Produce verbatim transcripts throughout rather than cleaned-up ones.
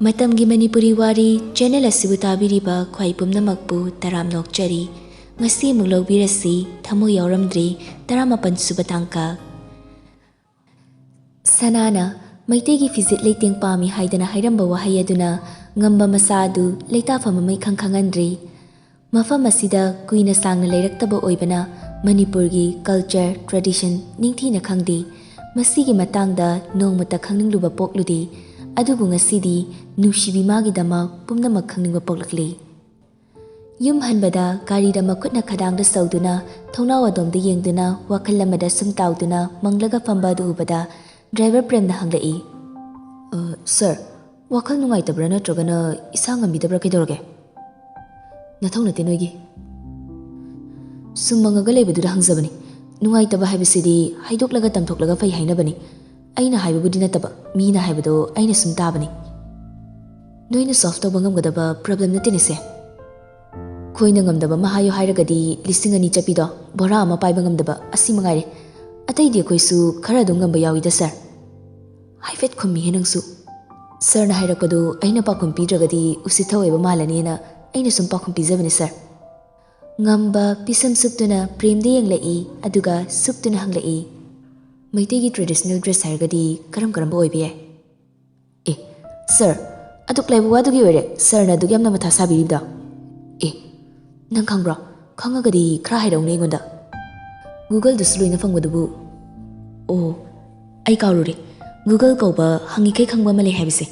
ꯃꯇꯝꯒꯤ ꯃꯅꯤꯄꯨꯔꯤ ꯋꯥꯔꯤ ꯆꯦꯅꯦꯜ ꯑꯁꯤꯕꯨ ꯇꯥꯕꯤꯔꯤꯕ ꯈ꯭ꯋꯥꯏ ꯄꯨꯝꯅꯃꯛꯄꯨ ꯇꯔꯥꯝꯅ ꯑꯣꯛꯆꯔꯤ꯫ ꯉꯁꯤ ꯑꯃꯨꯛ ꯂꯧꯕꯤꯔꯁꯤ, ꯊꯃꯣꯏ ꯌꯥꯎꯔꯝꯗ꯭ꯔꯤ, ꯇꯔꯥꯃꯥꯄꯟ ꯁꯨꯕ ꯇꯥꯡꯀꯛ꯫ ꯁꯅꯥꯅ ꯃꯩꯇꯩꯒꯤ ꯐꯤꯖꯦꯠ ꯂꯩꯇꯦꯡ ꯄꯥꯝꯃꯤ ꯍꯥꯏꯗꯅ ꯍꯥꯏꯔꯝꯕ ꯋꯥꯍꯩ ꯑꯗꯨꯅ ꯉꯝꯕ ꯃꯆꯥ ꯑꯗꯨ ꯂꯩꯇꯥꯐꯝ ꯑꯃ ꯏꯈꯪ ꯈꯪꯍꯟꯗ꯭ꯔꯤ꯫ ꯃꯐꯝ ꯑꯁꯤꯗ ꯀꯨꯏꯅ ꯁꯥꯡꯅ ꯂꯩꯔꯛꯇꯕ ꯑꯣꯏꯕꯅ ꯃꯅꯤꯄꯨꯔꯒꯤ culture, tradition ꯅꯤꯡꯊꯤꯅ ꯈꯪꯗꯦ꯫ ꯃꯁꯤꯒꯤ ꯃꯇꯥꯡꯗ ꯅꯣꯡꯃꯇ ꯈꯪꯅꯤꯡꯂꯨꯕ ꯄꯣꯛꯂꯨꯗꯦ꯫ ꯑꯗꯨꯕꯨ ꯉꯁꯤꯗꯤ ꯅꯨꯡꯁꯤꯕꯤ ꯃꯥꯒꯤꯗꯃꯛ ꯄꯨꯝꯅꯃꯛ ꯈꯪꯅꯤꯡꯕ ꯄꯣꯛꯂꯛꯂꯤ꯫ ꯌꯨꯝ ꯍꯟꯕꯗ ꯒꯥꯔꯤꯗ ꯃꯈꯨꯠꯅ ꯈꯗꯥꯡꯗ ꯁꯧꯗꯨꯅ, ꯊꯣꯡꯅꯥꯎ ꯑꯗꯣꯝꯗ ꯌꯦꯡꯗꯨꯅ, ꯋꯥꯈꯜ ꯑꯃꯗ ꯁꯨꯝ ꯇꯥꯎꯗꯨꯅ ꯃꯪꯂꯒ ꯐꯝꯕ ꯑꯗꯨ ꯎꯕꯗ ꯗ꯭ꯔꯥꯏꯚꯔ ꯄ꯭ꯔꯦꯝꯅ ꯍꯪꯂꯛꯏ, "ꯑ, ꯁꯔ, ꯋꯥꯈꯜ ꯅꯨꯡꯉꯥꯏꯇꯕ꯭ꯔꯥ ꯅꯠꯇ꯭ꯔꯒꯅ ꯏꯁꯥ ꯉꯝꯕꯤꯗꯕ꯭ꯔꯥ? ꯀꯩꯗꯧꯔꯒꯦ?" "ꯅꯊꯧ ꯅꯠꯇꯦ ꯅꯣꯏꯒꯤ꯫ ꯁꯨꯝ ꯃꯪꯉꯒ ꯂꯩꯕꯗꯨꯗ ꯍꯪꯖꯕꯅꯤ꯫ ꯅꯨꯡꯉꯥꯏꯇꯕ ꯍꯥꯏꯕꯁꯤꯗꯤ ꯍꯥꯏꯗꯣꯛꯂꯒ ꯇꯝꯊꯣꯛꯂꯒ ꯐꯩ ꯍꯥꯏꯅꯕꯅꯤ꯫ ꯑꯩꯅ ꯍꯥꯏꯕꯕꯨꯗꯤ ꯅꯠꯇꯕ, ꯃꯤꯅ ꯍꯥꯏꯕꯗꯣ ꯑꯩꯅ ꯁꯨꯝ ꯇꯥꯕꯅꯤ꯫ ꯅꯣꯏꯅ solve ꯇꯧꯕ ꯉꯝꯒꯗꯕ problem ꯅꯠꯇꯦꯅꯦ ꯁꯦ꯫ ꯈꯣꯏꯅ ꯉꯝꯗꯕ ꯑꯃ ꯍꯥꯏꯌꯨ ꯍꯥꯏꯔꯒꯗꯤ ꯂꯤꯁꯤꯡ ꯑꯅꯤ ꯆꯠꯄꯤꯗꯣ ꯚꯣꯔꯥ ꯑꯃ ꯄꯥꯏꯕ ꯉꯝꯗꯕ ꯑꯁꯤ ꯃꯉꯥꯏꯔꯦ꯫ ꯑꯇꯩꯗꯤ ꯑꯩꯈꯣꯏꯁꯨ ꯈꯔ ꯑꯗꯨꯝ ꯉꯝꯕ ꯌꯥꯎꯏꯗ ꯁꯔ꯫" ꯍꯥꯏꯐꯦꯠ ꯈꯨꯝꯃꯤꯍꯦ ꯅꯪꯁꯨ꯫ ꯁꯔꯅ ꯍꯥꯏꯔꯛꯄꯗꯨ ꯑꯩꯅ ꯄꯥꯎꯈꯨꯝ ꯄꯤꯗ꯭ꯔꯒꯗꯤ ꯎꯁꯤꯠ ꯊꯑꯣꯏꯕ ꯃꯥꯜꯂꯅꯤꯅ ꯑꯩꯅ ꯁꯨꯝ ꯄꯥꯎꯈꯨꯝ ꯄꯤꯖꯕꯅꯤ ꯁꯔ꯫ ꯉꯝꯕ ꯄꯤꯁꯝ ꯁꯨꯞꯇꯨꯅ ꯄ꯭ꯔꯦꯝꯗ ꯌꯦꯡꯂꯛꯏ, ꯑꯗꯨꯒ ꯁꯨꯞꯇꯨꯅ ꯍꯪꯂꯛꯏ, "ꯃꯩꯇꯩꯒꯤ traditional dress ꯍꯥꯏꯔꯒꯗꯤ ꯀꯔꯝ ꯀꯔꯝꯕ ꯑꯣꯏꯕ ꯌꯥꯏ?" "ꯑꯦ, ꯁꯔ, ꯑꯗꯨꯛ ꯂꯥꯏꯕ ꯋꯥꯗꯨꯒꯤ ꯑꯣꯏꯔꯦ ꯁꯔꯅ ꯑꯗꯨꯛ ꯌꯥꯝꯅ ꯃꯊꯥ ꯁꯥꯕꯤꯔꯤꯕꯗꯣ?" "ꯑꯦ, ꯅꯪ ꯈꯪꯕ꯭ꯔꯣ? ꯈꯪꯉꯒꯗꯤ ꯈꯔ ꯍꯥꯏꯔꯛꯎꯅꯦ ꯑꯩꯉꯣꯟꯗ꯫ Googleꯗꯁꯨ ꯂꯣꯏꯅ ꯐꯪꯕꯗꯨꯕꯨ꯫" "ꯑꯣ, ꯑꯩ ꯀꯥꯎꯔꯨꯔꯦ꯫ Google ꯀꯧꯕ ꯍꯪꯉꯤꯈꯩ ꯈꯪꯕ ꯑꯃ ꯂꯩ ꯍꯥꯏꯕꯁꯦ꯫"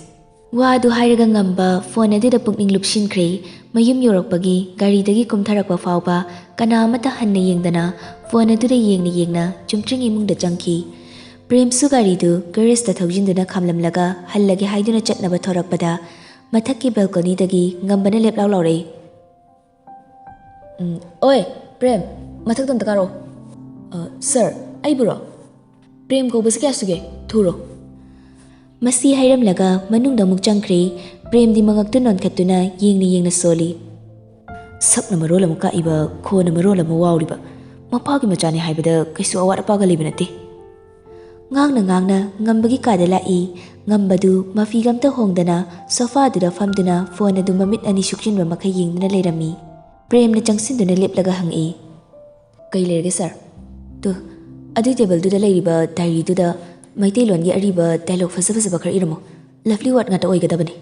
ꯋꯥ ꯑꯗꯨ ꯍꯥꯏꯔꯒ ꯉꯝꯕ phone ꯑꯗꯨꯗ ꯄꯨꯛꯅꯤꯡ ꯂꯨꯞꯁꯤꯟꯈ꯭ꯔꯦ꯫ ꯃꯌꯨꯝ ꯌꯧꯔꯛꯄꯒꯤ ꯒꯥꯔꯤꯗꯒꯤ ꯀꯨꯝꯊꯔꯛꯄ ꯐꯥꯎꯕ ꯀꯅꯥ ꯑꯃꯠꯇ ꯍꯟꯅ ꯌꯦꯡꯗꯅ phone ꯑꯗꯨꯗ ꯌꯦꯡꯅ ꯌꯦꯡꯅ ꯆꯨꯝꯗ꯭ꯔꯤꯡ ꯏꯃꯨꯡꯗ ꯆꯪꯈꯤ꯫ ꯄ꯭ꯔꯦꯝꯁꯨ ꯒꯥꯔꯤꯗꯨ garageꯇ ꯊꯧꯖꯤꯟꯗꯨꯅ ꯈꯥꯝꯂꯝꯂꯒ ꯍꯜꯂꯒꯦ ꯍꯥꯏꯗꯨꯅ ꯆꯠꯅꯕ ꯊꯣꯔꯛꯄꯗ ꯃꯊꯛꯀꯤ balconyꯗꯒꯤ ꯉꯝꯕꯅ ꯂꯦꯞꯂꯥꯎ ꯂꯥꯎꯔꯛꯏ꯫ "ꯎꯝ, ꯑꯣꯏ, ꯄ꯭ꯔꯦꯝ, ꯃꯊꯛꯇ ꯑꯝꯇ ꯀꯥꯔꯛꯑꯣ꯫" "ꯑ, ꯁꯔ, ꯑꯩꯕꯨꯔꯣ?" "ꯄ꯭ꯔꯦꯝ ꯀꯧꯕꯁꯤ ꯀꯌꯥ ꯁꯨꯒꯦ? ꯊꯨꯔꯣ꯫" ꯃꯁꯤ ꯍꯥꯏꯔꯝꯂꯒ ꯃꯅꯨꯡꯗ ꯑꯃꯨꯛ ꯆꯪꯈ꯭ꯔꯦ꯫ ꯄ꯭ꯔꯦꯝꯗꯤ ꯃꯉꯛꯇꯨ ꯅꯣꯟꯈꯠꯇꯨꯅ ꯌꯦꯡꯅ ꯌꯦꯡꯅ ꯁꯣꯜꯂꯤ꯫ ꯁꯛꯅ ꯃꯔꯣꯜ ꯑꯃ ꯀꯥꯛꯏꯕ, ꯈꯣꯟꯅ ꯃꯔꯣꯜ ꯑꯃ ꯋꯥꯎꯔꯤꯕ꯫ ꯃꯄꯥꯒꯤ ꯃꯆꯥꯅꯤ ꯍꯥꯏꯕꯗ ꯀꯩꯁꯨ ꯑꯋꯥꯠ ꯑꯄꯥꯒ ꯂꯩꯕ ꯅꯠꯇꯦ꯫ ꯉꯥꯡꯅ ꯉꯥꯡꯅ ꯉꯝꯕꯒꯤ ꯀꯥꯗ ꯂꯥꯛꯏ꯫ ꯉꯝꯕꯗꯨ ꯃꯐꯤꯒ ꯑꯝꯇ ꯍꯣꯡꯗꯅ ꯁꯣꯐꯥꯗꯨꯗ ꯐꯝꯗꯨꯅ ꯐꯣꯟ ꯑꯗꯨ ꯃꯃꯤꯠ ꯑꯅꯤ ꯁꯨꯛꯆꯤꯟꯕ ꯃꯈꯩ ꯌꯦꯡꯗꯨꯅ ꯂꯩꯔꯝꯃꯤ꯫ ꯄ꯭ꯔꯦꯝꯅ ꯆꯪꯁꯤꯟꯗꯨꯅ ꯂꯦꯞꯂꯒ ꯍꯪꯉꯛꯏ, "ꯀꯩ ꯂꯩꯔꯒꯦ ꯁꯥꯔ?" "ꯇꯨ, ꯑꯗꯨꯏ ꯇꯦꯕꯜꯗꯨꯗ ꯂꯩꯔꯤꯕ ꯗꯥꯏꯔꯤꯗꯨꯗ ꯃꯩꯇꯩꯂꯣꯟꯒꯤ ꯑꯔꯤꯕ ꯗꯥꯏꯂꯣꯛ ꯐꯖ ꯐꯖꯕ ꯈꯔ ꯏꯔꯝꯃꯣ꯫ ꯂꯚꯂꯤ ꯋꯥꯔꯗ ꯉꯥꯛꯇ ꯑꯣꯏꯒꯗꯕꯅꯤ꯫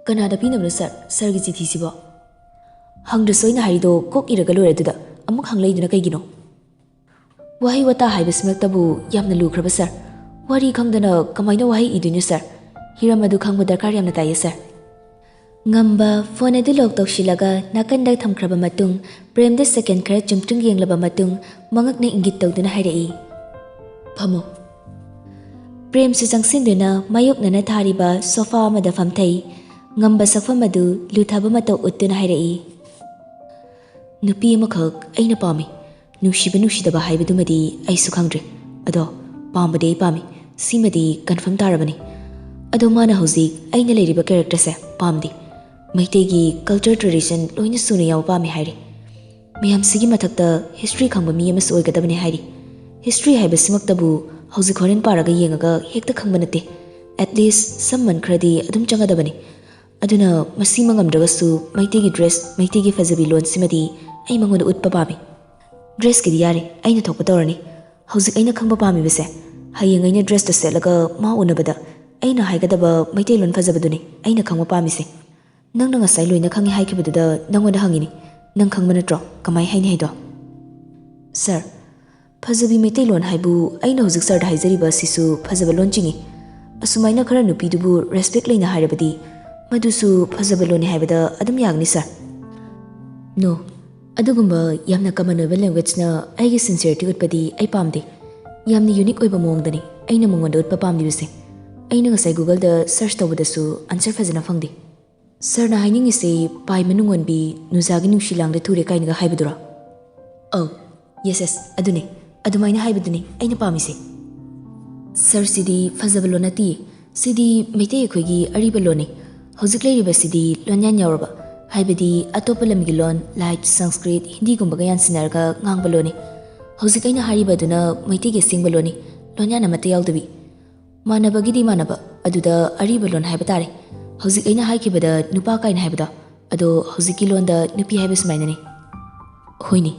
ꯀꯅꯥꯗ ꯄꯤꯅꯕꯅꯣ ꯁꯥꯔ, ꯁꯥꯔꯒꯤ ꯆꯤꯊꯤꯁꯤꯕꯣ?" "ꯍꯪꯗ꯭ꯔꯁꯨ ꯑꯩꯅ ꯍꯥꯏꯔꯤꯗꯣ ꯀꯣꯛ ꯏꯔꯒ ꯂꯣꯏꯔꯦ, ꯑꯗꯨꯗ ꯑꯃꯨꯛ ꯍꯪꯂꯛꯏꯗꯨꯅ ꯀꯩꯒꯤꯅꯣ?" "ꯋꯥꯍꯩ ꯋꯥꯇꯥ ꯍꯥꯏꯕꯁꯤꯃꯛꯇꯕꯨ ꯌꯥꯝꯅ ꯂꯨꯈ꯭ꯔꯕ ꯁꯥꯔ꯫ ꯋꯥꯔꯤ ꯈꯪꯗꯅ ꯀꯃꯥꯏꯅ ꯋꯥꯍꯩ ꯏꯗꯣꯏꯅꯣ ꯁꯥꯔ? ꯍꯤꯔꯝ ꯑꯗꯨ ꯈꯪꯕ ꯗꯔꯀꯥꯔ ꯌꯥꯝꯅ ꯇꯥꯏꯌꯦ ꯁꯥꯔ꯫" ꯉꯝꯕ ꯐꯣꯟ ꯑꯗꯨ ꯂꯣꯛ ꯇꯧꯁꯤꯜꯂꯒ ꯅꯥꯀꯟꯗ ꯊꯝꯈ꯭ꯔꯕ ꯃꯇꯨꯡ ꯄ꯭ꯔꯦꯝꯗ ꯁꯦꯀꯦꯟ ꯈꯔ ꯆꯨꯝꯇ꯭ꯔꯤꯡ ꯌꯦꯡꯂꯕ ꯃꯇꯨꯡ ꯃꯉꯛꯅ ꯏꯪꯒꯤꯠ ꯇꯧꯗꯨꯅ ꯍꯥꯏꯔꯛꯏ, "ꯐꯝꯃꯣ꯫" ꯄ꯭ꯔꯦꯝꯁꯨ ꯆꯪꯁꯤꯟꯗꯨꯅ ꯃꯥꯌꯣꯛꯅꯅ ꯊꯥꯔꯤꯕ ꯁꯣꯐꯥ ꯑꯃꯗ ꯐꯝꯊꯩ꯫ ꯉꯝꯕ ꯁꯛꯐꯝ ꯑꯗꯨ ꯂꯨꯊꯕ ꯃꯇꯧ ꯎꯠꯇꯨꯅ ꯍꯥꯏꯔꯛꯏ, "ꯅꯨꯄꯤ ꯑꯃꯈꯛ ꯑꯩꯅ ꯄꯥꯝꯃꯤ꯫ ꯅꯨꯡꯁꯤꯕ ꯅꯨꯡꯁꯤꯗꯕ ꯍꯥꯏꯕꯗꯨꯃꯗꯤ ꯑꯩꯁꯨ ꯈꯪꯗ꯭ꯔꯦ꯫ ꯑꯗꯣ ꯄꯥꯝꯕꯗꯤ ꯑꯩ ꯄꯥꯝꯃꯤ꯫ ꯁꯤꯃꯗꯤ ꯀꯟꯐꯥꯔꯝ ꯇꯥꯔꯕꯅꯤ꯫ ꯑꯗꯣ ꯃꯥꯅ ꯍꯧꯖꯤꯛ ꯑꯩꯅ ꯂꯩꯔꯤꯕ ꯀꯦꯔꯦꯛꯇꯔꯁꯦ ꯄꯥꯝꯗꯦ꯫ ꯃꯩꯇꯩꯒꯤ ꯀꯜꯆꯔ ꯇ꯭ꯔꯦꯗꯤꯁꯟ ꯂꯣꯏꯅ ꯁꯨꯅ ꯌꯥꯎꯕ ꯄꯥꯝꯃꯤ ꯍꯥꯏꯔꯤ꯫ ꯃꯌꯥꯝꯁꯤꯒꯤ ꯃꯊꯛꯇ ꯍꯤꯁꯇ꯭ꯔꯤ ꯈꯪꯕ ꯃꯤ ꯑꯃꯁꯨ ꯑꯣꯏꯒꯗꯕꯅꯤ ꯍꯥꯏꯔꯤ꯫ ꯍꯤꯁꯇ꯭ꯔꯤ ꯍꯥꯏꯕꯁꯤꯃꯛꯇꯕꯨ ꯍꯧꯖꯤꯛ ꯍꯣꯔꯦꯟ ꯄꯥꯔꯒ ꯌꯦꯡꯉꯒ ꯍꯦꯛꯇ ꯈꯪꯕ ꯅꯠꯇꯦ꯫ ꯑꯦꯠꯂꯤꯁ ꯁꯝ ꯃꯟ ꯈꯔꯗꯤ ꯑꯗꯨꯝ ꯆꯪꯒꯗꯕꯅꯤ꯫ ꯑꯗꯨꯅ ꯃꯁꯤꯃ ꯉꯝꯗ꯭ꯔꯒꯁꯨ ꯃꯩꯇꯩꯒꯤ ꯗ꯭ꯔꯦꯁ, ꯃꯩꯇꯩꯒꯤ ꯐꯖꯕꯤ ꯂꯣꯟꯁꯤꯃꯗꯤ ꯑꯩ ꯃꯉꯣꯟꯗ ꯎꯠꯄ ꯄꯥꯝꯃꯤ꯫ ꯗ꯭ꯔꯦꯁꯀꯤꯗꯤ ꯌꯥꯔꯦ, ꯑꯩꯅ ꯊꯣꯛꯄ ꯇꯧꯔꯅꯤ꯫ ꯍꯧꯖꯤꯛ ꯑꯩꯅ ꯈꯪꯕ ꯄꯥꯝꯃꯤꯕꯁꯦ, ꯍꯌꯦꯡ ꯑꯩꯅ ꯗ꯭ꯔꯦꯁꯇꯣ ꯁꯦꯠꯂꯒ ꯃꯥ ꯎꯅꯕꯗ ꯑꯩꯅ ꯍꯥꯏꯒꯗꯕ ꯃꯩꯇꯩꯂꯣꯟ ꯐꯖꯕꯗꯨꯅꯤ ꯑꯩꯅ ꯈꯪꯕ ꯄꯥꯝꯃꯤꯁꯦ꯫ ꯅꯪꯅ ꯉꯁꯥꯏ ꯂꯣꯏꯅ ꯈꯪꯉꯤ ꯍꯥꯏꯈꯤꯕꯗꯨꯗ ꯅꯪꯉꯣꯟꯗ ꯍꯪꯉꯤꯅꯤ꯫ ꯅꯪ ꯈꯪꯕ ꯅꯠꯇ꯭ꯔꯣ ꯀꯃꯥꯏ ꯍꯥꯏꯅꯤ ꯍꯥꯏꯗꯣ?" "ꯁꯥꯔ, ꯐꯖꯕꯤ ꯃꯩꯇꯩꯂꯣꯟ ꯍꯥꯏꯕꯨ ꯑꯩꯅ ꯍꯧꯖꯤꯛ ꯁꯥꯔꯗ ꯍꯥꯏꯖꯔꯤꯕ ꯑꯁꯤꯁꯨ ꯐꯖꯕ ꯂꯣꯟ ꯆꯤꯡꯏ꯫ ꯑꯁꯨꯃꯥꯏꯅ ꯈꯔ ꯅꯨꯄꯤꯗꯨꯕꯨ ꯔꯦꯁꯄꯦꯛ ꯂꯩꯅ ꯍꯥꯏꯔꯕꯗꯤ ꯃꯗꯨꯁꯨ ꯐꯖꯕ ꯂꯣꯟꯅꯤ ꯍꯥꯏꯕꯗ ꯑꯗꯨꯝ ꯌꯥꯒꯅꯤ ꯁꯥꯔ꯫" "ꯅꯣ, ꯑꯗꯨꯒꯨꯝꯕ ꯌꯥꯝꯅ ꯀꯃꯟ ꯑꯣꯏꯕ ꯂꯦꯡꯒ꯭ꯋꯦꯖꯅ ꯑꯩꯒꯤ ꯁꯤꯟꯁꯤꯌꯔꯤꯇꯤ ꯎꯠꯄꯗꯤ ꯑꯩ ꯄꯥꯝꯗꯦ꯫ ꯌꯥꯝꯅ ꯌꯨꯅꯤꯛ ꯑꯣꯏꯕ ꯃꯑꯣꯡꯗꯅꯤ ꯑꯩꯅ ꯃꯉꯣꯟꯗ ꯎꯠꯄ ꯄꯥꯝꯂꯤꯕꯁꯦ꯫ ꯑꯩꯅ ꯉꯁꯥꯏ ꯒꯨꯒꯜꯗ ꯁꯔꯆ ꯇꯧꯕꯗꯁꯨ ꯑꯟꯁꯔ ꯐꯖꯅ ꯐꯪꯗꯦ꯫" "ꯁꯥꯔꯅ ꯍꯥꯏꯅꯤꯡꯉꯤꯁꯦ ꯄꯥꯏ ꯃꯅꯨꯡ ꯑꯣꯟꯕꯤ, ꯅꯨꯖꯥꯒꯤ ꯅꯨꯡꯁꯤ ꯂꯥꯡꯗ ꯊꯨꯔꯦ ꯀꯥꯏꯅꯒ ꯍꯥꯏꯕꯗꯨꯔꯣ?" "ꯑꯧ, ꯌꯦꯁ, ꯌꯦꯁ, ꯑꯗꯨꯅꯦ꯫ ꯑꯗꯨꯃꯥꯏꯅ ꯍꯥꯏꯕꯗꯨꯅꯦ ꯑꯩꯅ ꯄꯥꯝꯃꯤꯁꯦ꯫" "ꯁꯥꯔ, ꯁꯤꯗꯤ ꯐꯖꯕ ꯂꯣꯟ ꯅꯠꯇꯤꯌꯦ꯫ ꯁꯤꯗꯤ ꯃꯩꯇꯩ ꯑꯩꯈꯣꯏꯒꯤ ꯑꯔꯤꯕ ꯂꯣꯟꯅꯤ꯫ ꯍꯧꯖꯤꯛ ꯂꯩꯔꯤꯕꯁꯤꯗꯤ ꯂꯣꯟꯌꯥꯟ ꯌꯥꯎꯔꯕ, ꯍꯥꯏꯕꯗꯤ ꯑꯇꯣꯞꯄ ꯂꯝꯒꯤ ꯂꯣꯟ, ꯂꯥꯏꯛ ꯁꯪꯁꯀ꯭ꯔꯤꯠ, ꯍꯤꯟꯗꯤꯒꯨꯝꯕꯒ ꯌꯥꯟꯁꯤꯟꯅꯔꯒ ꯉꯥꯡꯕ ꯂꯣꯟꯅꯤ꯫ ꯍꯧꯖꯤꯛ ꯑꯩꯅ ꯍꯥꯏꯔꯤꯕ ꯑꯗꯨꯅ ꯃꯩꯇꯩꯒꯤ ꯑꯁꯦꯡꯕ ꯂꯣꯟꯅꯤ꯫ ꯂꯣꯟꯌꯥꯟ ꯑꯃꯠꯇ ꯌꯥꯎꯗꯕꯤ꯫ ꯃꯥꯟꯅꯕꯒꯤꯗꯤ ꯃꯥꯟꯅꯕ, ꯑꯗꯨꯗ ꯑꯔꯤꯕ ꯂꯣꯟ ꯍꯥꯏꯕ ꯇꯥꯔꯦ꯫ ꯍꯧꯖꯤꯛ ꯑꯩꯅ ꯍꯥꯏꯈꯤꯕꯗ ꯅꯨꯄꯥ ꯀꯥꯏꯅ ꯍꯥꯏꯕꯗꯣ, ꯑꯗꯣ ꯍꯧꯖꯤꯛꯀꯤ ꯂꯣꯟꯗ ꯅꯨꯄꯤ ꯍꯥꯏꯕ ꯁꯨꯃꯥꯏꯅꯅꯤ꯫ ꯍꯣꯏꯅꯦ,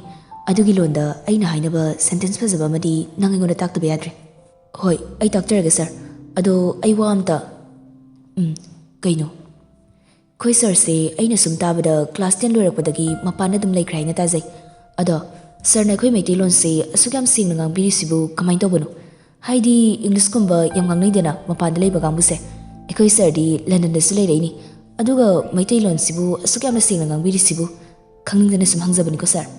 ꯑꯗꯨꯒꯤ ꯂꯣꯟꯗ ꯑꯩꯅ ꯍꯥꯏꯅꯕ ꯁꯦꯟꯇꯦꯟꯁ ꯐꯖꯕ ꯑꯃꯗꯤ ꯅꯪ ꯑꯩꯉꯣꯟꯗ ꯇꯥꯛꯇꯕ ꯌꯥꯗ꯭ꯔꯦ꯫ ꯍꯣꯏ, ꯑꯩ ꯇꯥꯛꯆꯔꯒꯦ ꯁꯥꯔ꯫ ꯑꯗꯣ ꯑꯩ ꯋꯥ ꯑꯝꯇ꯫ ꯎꯝ, ꯀꯩꯅꯣ? ꯑꯩꯈꯣꯏ ꯁꯥꯔꯁꯦ ꯑꯩꯅ ꯁꯨꯝ ꯇꯥꯕꯗ ꯀ꯭ꯂꯥꯁ ꯇꯦꯟ ꯂꯣꯏꯔꯛꯄꯗꯒꯤ ꯃꯄꯥꯟꯗ ꯑꯗꯨꯝ ꯂꯩꯈ꯭ꯔꯦ ꯍꯥꯏꯅ ꯇꯥꯖꯩ꯫ ꯑꯗꯣ ꯁꯥꯔꯅ ꯑꯩꯈꯣꯏ ꯃꯩꯇꯩꯂꯣꯟꯁꯦ ꯑꯁꯨꯛ ꯌꯥꯝ ꯁꯦꯡꯅ ꯉꯥꯡꯕꯤꯔꯤꯁꯤꯕꯨ ꯀꯃꯥꯏꯅ ꯇꯧꯕꯅꯣ? ꯍꯥꯏꯗꯤ ꯏꯪꯂꯤꯁꯀꯨꯝꯕ ꯌꯥꯝ ꯉꯥꯡꯅꯩꯗꯅ ꯃꯄꯥꯟꯗ ꯂꯩꯕ ꯀꯥꯡꯕꯨꯁꯦ꯫ ꯑꯩꯈꯣꯏ ꯁꯥꯔꯗꯤ ꯂꯟꯗꯟꯗꯁꯨ ꯂꯩꯔꯛꯏꯅꯤ, ꯑꯗꯨꯒ ꯃꯩꯇꯩꯂꯣꯟꯁꯤꯕꯨ ꯑꯁꯨꯛ ꯌꯥꯝꯅ ꯁꯦꯡꯅ ꯉꯥꯡꯕꯤꯔꯤꯁꯤꯕꯨ ꯈꯪꯅꯤꯡꯗꯅ ꯁꯨꯝ ꯍꯪꯖꯕꯅꯤꯀꯣ ꯁꯥꯔ꯫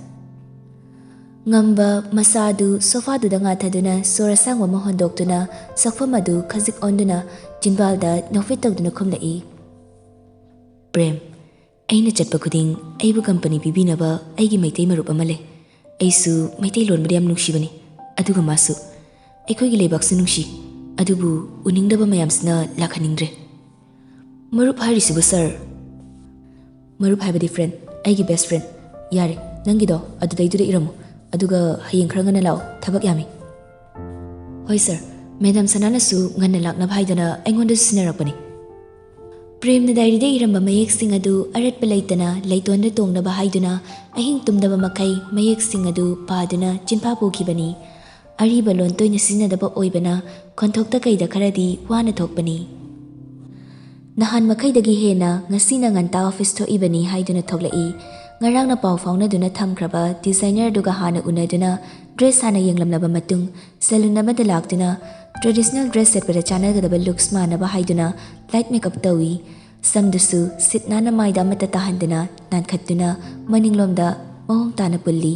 ꯉꯝꯕ ꯃꯁꯥꯗꯨ ꯁꯣꯐꯥꯗꯨꯗ ꯉꯥꯊꯗꯨꯅ ꯁꯣꯔ ꯑꯁꯥꯡꯕ ꯑꯃ ꯍꯣꯟꯗꯣꯛꯇꯨꯅ ꯁꯛꯐꯝ ꯑꯗꯨ ꯈꯖꯤꯛ ꯑꯣꯟꯗꯨꯅ ꯆꯤꯟꯕꯥꯜꯗ ꯅꯣꯛꯐꯦꯠ ꯇꯧꯗꯨꯅ ꯈꯨꯝꯂꯛꯏ꯫ ꯄ꯭ꯔꯦꯝ, ꯑꯩꯅ ꯆꯠꯄ ꯈꯨꯗꯤꯡ ꯑꯩꯕꯨ ꯀꯝꯄꯅꯤ ꯄꯤꯕꯤꯅꯕ ꯑꯩꯒꯤ ꯃꯩꯇꯩ ꯃꯔꯨꯞ ꯑꯃ ꯂꯩ꯫ ꯑꯩꯁꯨ ꯃꯩꯇꯩꯂꯣꯟꯕꯨꯗꯤ ꯌꯥꯝ ꯅꯨꯡꯁꯤꯕꯅꯤ, ꯑꯗꯨꯒ ꯃꯥꯁꯨ꯫ ꯑꯩꯈꯣꯏꯒꯤ ꯂꯩꯕꯥꯛꯁꯨ ꯅꯨꯡꯁꯤ, ꯑꯗꯨꯕꯨ ꯎꯅꯤꯡꯗꯕ ꯃꯌꯥꯝꯁꯤꯅ ꯂꯥꯛꯍꯟꯅꯤꯡꯗ꯭ꯔꯦ꯫ ꯃꯔꯨꯞ ꯍꯥꯏꯔꯤꯁꯤꯕꯨ ꯁꯥꯔ? ꯃꯔꯨꯞ ꯍꯥꯏꯕꯗꯤ ꯐ꯭ꯔꯦꯟ, ꯑꯩꯒꯤ ꯕꯦꯁ ꯐ꯭ꯔꯦꯟ꯫ ꯌꯥꯔꯦ, ꯅꯪꯒꯤꯗꯣ ꯑꯗꯨꯗꯩꯗꯨꯗ ꯏꯔꯝꯃꯨ, ꯑꯗꯨꯒ ꯍꯌꯦꯡ ꯈꯔ ꯉꯟꯅ ꯂꯥꯛꯑꯣ, ꯊꯕꯛ ꯌꯥꯝꯃꯤ꯫ ꯍꯣꯏ ꯁꯥꯔ, ꯃꯦꯗꯥꯝ ꯁꯅꯥꯅꯁꯨ ꯉꯟꯅ ꯂꯥꯛꯅꯕ ꯍꯥꯏꯗꯨꯅ ꯑꯩꯉꯣꯟꯗꯁꯨ ꯁꯤꯟꯅꯔꯛꯄꯅꯤ꯫ ꯄ꯭ꯔꯦꯝꯅ ꯗꯥꯏꯔꯤꯗ ꯏꯔꯝꯕ ꯃꯌꯦꯛꯁꯤꯡ ꯑꯗꯨ ꯑꯔꯠꯄ ꯂꯩꯇꯅ ꯂꯩꯇꯣꯟꯗ ꯇꯣꯡꯅꯕ ꯍꯥꯏꯗꯨꯅ ꯑꯍꯤꯡ ꯇꯨꯝꯗꯕ ꯃꯈꯩ ꯃꯌꯦꯛꯁꯤꯡ ꯑꯗꯨ ꯄꯥꯗꯨꯅ ꯆꯤꯟꯐꯥ ꯄꯨꯈꯤꯕꯅꯤ꯫ ꯑꯔꯤꯕ ꯂꯣꯟ ꯇꯣꯏꯅ ꯁꯤꯖꯤꯟꯅꯗꯕ ꯑꯣꯏꯕꯅ ꯈꯣꯟꯊꯣꯛꯇ ꯀꯩꯗ ꯈꯔꯗꯤ ꯋꯥꯅ ꯊꯣꯛꯄꯅꯤ꯫ ꯅꯍꯥꯟ ꯃꯈꯩꯗꯒꯤ ꯍꯦꯟꯅ ꯉꯁꯤꯅ ꯉꯟꯇꯥ ꯑꯣꯐꯤꯁ ꯊꯣꯛꯏꯕꯅꯤ ꯍꯥꯏꯗꯨꯅ ꯊꯣꯛꯂꯛꯏ꯫ ꯉꯔꯥꯡꯅ ꯄꯥꯎ ꯐꯥꯎꯅꯗꯨꯅ ꯊꯝꯈ꯭ꯔꯕ ꯗꯤꯖꯥꯏꯅꯔꯗꯨꯒ ꯍꯥꯟꯅ ꯎꯅꯗꯨꯅ ꯗ꯭ꯔꯦꯁ ꯍꯥꯟꯅ ꯌꯦꯡꯂꯝꯂꯕ ꯃꯇꯨꯡ ꯁꯦꯂꯨꯟ ꯑꯃꯗ ꯂꯥꯛꯇꯨꯅ ꯇ꯭ꯔꯦꯗꯤꯁꯅꯦꯜ ꯗ꯭ꯔꯦꯁ ꯁꯦꯠꯄꯗ ꯆꯥꯟꯅꯒꯗꯕ ꯂꯨꯛꯁ ꯃꯥꯟꯅꯕ ꯍꯥꯏꯗꯨꯅ ꯂꯥꯏꯠ ꯃꯦꯀꯞ ꯇꯧꯏ꯫ ꯁꯝꯗꯨꯁꯨ ꯁꯤꯠ ꯅꯥꯟꯅ ꯃꯥꯏꯗ ꯑꯃꯠꯇ ꯇꯥꯍꯟꯗꯅ ꯅꯥꯟꯈꯠꯇꯨꯅ ꯃꯅꯤꯡꯂꯣꯝꯗ ꯃꯑꯣꯡ ꯇꯥꯅ ꯄꯨꯜꯂꯤ꯫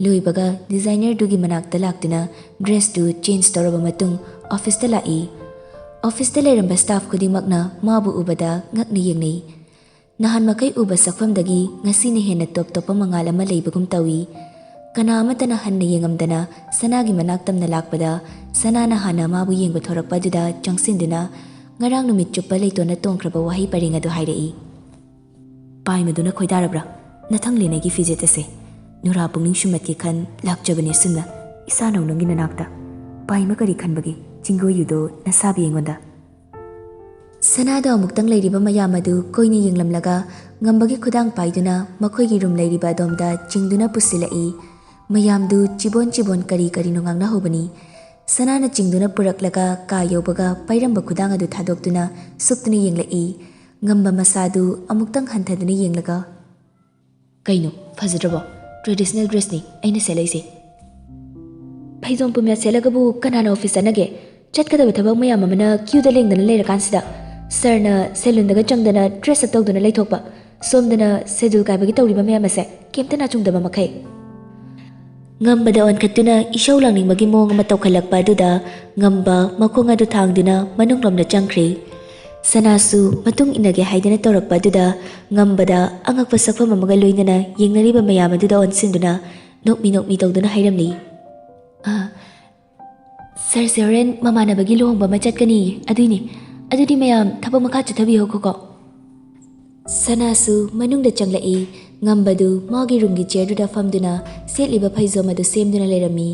ꯂꯣꯏꯕꯒ ꯗꯤꯖꯥꯏꯅꯔꯗꯨꯒꯤ ꯃꯅꯥꯛꯇ ꯂꯥꯛꯇꯨꯅ ꯗ꯭ꯔꯦꯁꯇꯨ ꯆꯦꯟꯖ ꯇꯧꯔꯕ ꯃꯇꯨꯡ ꯑꯣꯐꯤꯁꯇ ꯂꯥꯛꯏ꯫ ꯑꯣꯐꯤꯁꯇ ꯂꯩꯔꯝꯕ ꯁ꯭ꯇꯥꯐ ꯈꯨꯗꯤꯡꯃꯛꯅ ꯃꯥꯕꯨ ꯎꯕꯗ ꯉꯛꯅ ꯌꯦꯡꯅꯩ꯫ ꯅꯍꯥꯟ ꯃꯈꯩ ꯎꯕ ꯁꯛꯐꯝꯗꯒꯤ ꯉꯁꯤꯅ ꯍꯦꯟꯅ ꯇꯣꯞ ꯇꯣꯞꯄ ꯃꯉꯥꯜ ꯑꯃ ꯂꯩꯕꯒꯨꯝ ꯇꯧꯏ꯫ ꯀꯅꯥ ꯑꯃꯠꯇꯅ ꯍꯟꯅ ꯌꯦꯡꯉꯝꯗꯅ ꯁꯅꯥꯒꯤ ꯃꯅꯥꯛ ꯇꯝꯅ ꯂꯥꯛꯄꯗ ꯁꯅꯥꯅ ꯍꯥꯟꯅ ꯃꯥꯕꯨ ꯌꯦꯡꯕ ꯊꯣꯔꯛꯄ ꯑꯗꯨꯗ ꯆꯪꯁꯤꯟꯗꯨꯅ ꯉꯔꯥꯡ ꯅꯨꯃꯤꯠ ꯆꯨꯞꯄ ꯂꯩꯇꯣꯟꯅ ꯇꯣꯡꯈ꯭ꯔꯕ ꯋꯥꯍꯩ ꯄꯔꯦꯡ ꯑꯗꯨ ꯍꯥꯏꯔꯛꯏ꯫ ꯄꯥꯏꯃꯗꯨꯅ ꯈꯣꯏꯗꯥꯔꯕ꯭ꯔꯥ? ꯅꯊꯪ ꯂꯦꯟꯅꯩꯒꯤ ꯐꯤꯖꯦꯠ ꯑꯁꯦ꯫ ꯅꯨꯔꯥ ꯄꯨꯛꯅꯤꯡ ꯁꯨꯝꯃꯠꯀꯦ ꯈꯟ ꯂꯥꯛꯆꯕꯅꯦ ꯁꯨꯝꯅ ꯏꯁꯥꯅꯧ ꯅꯪꯒꯤ ꯅꯅꯥꯛꯇ꯫ ꯄꯥꯏꯃ ꯀꯔꯤ ꯈꯟꯕꯒꯦ? ꯆꯤꯡꯒꯣꯌꯨꯗꯣ ꯅꯁꯥꯕꯤ ꯑꯩꯉꯣꯟꯗ꯫ ꯁꯅꯥꯗꯣ ꯑꯃꯨꯛꯇꯪ ꯂꯩꯔꯤꯕ ꯃꯌꯥꯝ ꯑꯗꯨ ꯀꯣꯏꯅ ꯌꯦꯡꯂꯝꯂꯒ ꯉꯝꯕꯒꯤ ꯈꯨꯗꯥꯡ ꯄꯥꯏꯗꯨꯅ ꯃꯈꯣꯏꯒꯤ ꯔꯨꯝ ꯂꯩꯔꯤꯕ ꯑꯗꯣꯝꯗ ꯆꯤꯡꯗꯨꯅ ꯄꯨꯁꯤꯜꯂꯛꯏ꯫ ꯃꯌꯥꯝꯗꯨ ꯆꯤꯕꯣꯟ ꯆꯤꯕꯣꯟ ꯀꯔꯤ ꯀꯔꯤꯅꯣ ꯉꯥꯡꯅꯍꯧꯕꯅꯤ꯫ ꯁꯅꯥꯅ ꯆꯤꯡꯗꯨꯅ ꯄꯨꯔꯛꯂꯒ ꯀꯥ ꯌꯧꯕꯒ ꯄꯥꯏꯔꯝꯕ ꯈꯨꯗꯥꯡ ꯑꯗꯨ ꯊꯥꯗꯣꯛꯇꯨꯅ ꯁꯨꯞꯇꯨꯅ ꯌꯦꯡꯂꯛꯏ꯫ ꯉꯝꯕ ꯃꯁꯥꯗꯨ ꯑꯃꯨꯛꯇꯪ ꯍꯟꯊꯗꯨꯅ ꯌꯦꯡꯂꯒ, "ꯀꯩꯅꯣ, ꯐꯖꯗ꯭ꯔꯕꯣ? Traditional dressꯅꯤ ꯑꯩꯅ ꯁꯦꯠꯂꯛꯏꯁꯦ꯫ ꯐꯩꯖꯣꯝ ꯄꯨꯝꯌꯥꯠ ꯁꯦꯠꯂꯒꯕꯨ ꯀꯅꯥꯅ office ꯆꯠꯅꯒꯦ? ꯆꯠꯀꯗꯕ ꯊꯕꯛ ꯃꯌꯥꯝ ꯑꯃꯅ queueꯗ ꯂꯦꯡꯗꯅ ꯂꯩꯔꯀꯥꯟꯁꯤꯗ ꯁꯔꯅ salonꯗꯒ ꯆꯪꯗꯅ dress up ꯇꯧꯗꯨꯅ ꯂꯩꯊꯣꯛꯄ, ꯁꯣꯝꯗꯅ schedule ꯀꯥꯏꯕꯒꯤ ꯇꯧꯔꯤꯕ ꯃꯌꯥꯝ ꯑꯁꯦ ꯀꯩꯝꯇ ꯅꯥꯆꯨꯡꯗꯕ ꯃꯈꯩ꯫" ꯉꯝꯕꯗ ꯑꯣꯟꯈꯠꯇꯨꯅ ꯏꯁꯧ ꯂꯥꯡꯅꯤꯡꯕꯒꯤ ꯃꯑꯣꯡ ꯑꯃ ꯇꯧꯈꯠꯂꯛꯄ ꯑꯗꯨꯗ ꯉꯝꯕ ꯃꯈꯣꯡ ꯑꯗꯨ ꯊꯥꯡꯗꯨꯅ ꯃꯅꯨꯡꯂꯣꯝꯗ ꯆꯪꯈ꯭ꯔꯦ꯫ ꯁꯅꯥꯁꯨ ꯃꯇꯨꯡ ꯏꯟꯅꯒꯦ ꯍꯥꯏꯗꯅ ꯇꯧꯔꯛꯄ ꯑꯗꯨꯗ ꯉꯝꯕꯗ ꯑꯉꯛꯄ ꯁꯛꯐꯝ ꯑꯃꯒ ꯂꯣꯏꯅꯅ ꯌꯦꯡꯅꯔꯤꯕ ꯃꯌꯥꯝ ꯑꯗꯨꯗ ꯑꯣꯟꯁꯤꯟꯗꯨꯅ ꯅꯣꯛꯃꯤ ꯅꯣꯛꯃꯤ ꯇꯧꯗꯨꯅ ꯍꯥꯏꯔꯝꯂꯤ, "ꯑ, ꯁꯔꯁꯦ ꯍꯣꯔꯦꯟ ꯃꯃꯥꯟꯅꯕꯒꯤ ꯂꯨꯍꯣꯡꯕ ꯑꯃ ꯆꯠꯀꯅꯤꯌꯦ, ꯑꯗꯨꯏꯅꯦ꯫ ꯑꯗꯨꯗꯤ ꯃꯌꯥꯝ ꯊꯕꯛ ꯃꯈꯥ ꯆꯠꯊꯕꯤꯍꯧꯈꯣꯀꯣ꯫" ꯁꯅꯥꯁꯨ ꯃꯅꯨꯡꯗ ꯆꯪꯂꯛꯏ꯫ ꯉꯝꯕꯗꯨ ꯃꯥꯒꯤ ꯔꯨꯝꯒꯤ ꯆꯤꯌꯔꯗꯨꯗ ꯐꯝꯗꯨꯅ ꯁꯦꯠꯂꯤꯕ ꯐꯩꯖꯣꯝ ꯑꯗꯨ ꯁꯦꯝꯗꯨꯅ ꯂꯩꯔꯝꯃꯤ꯫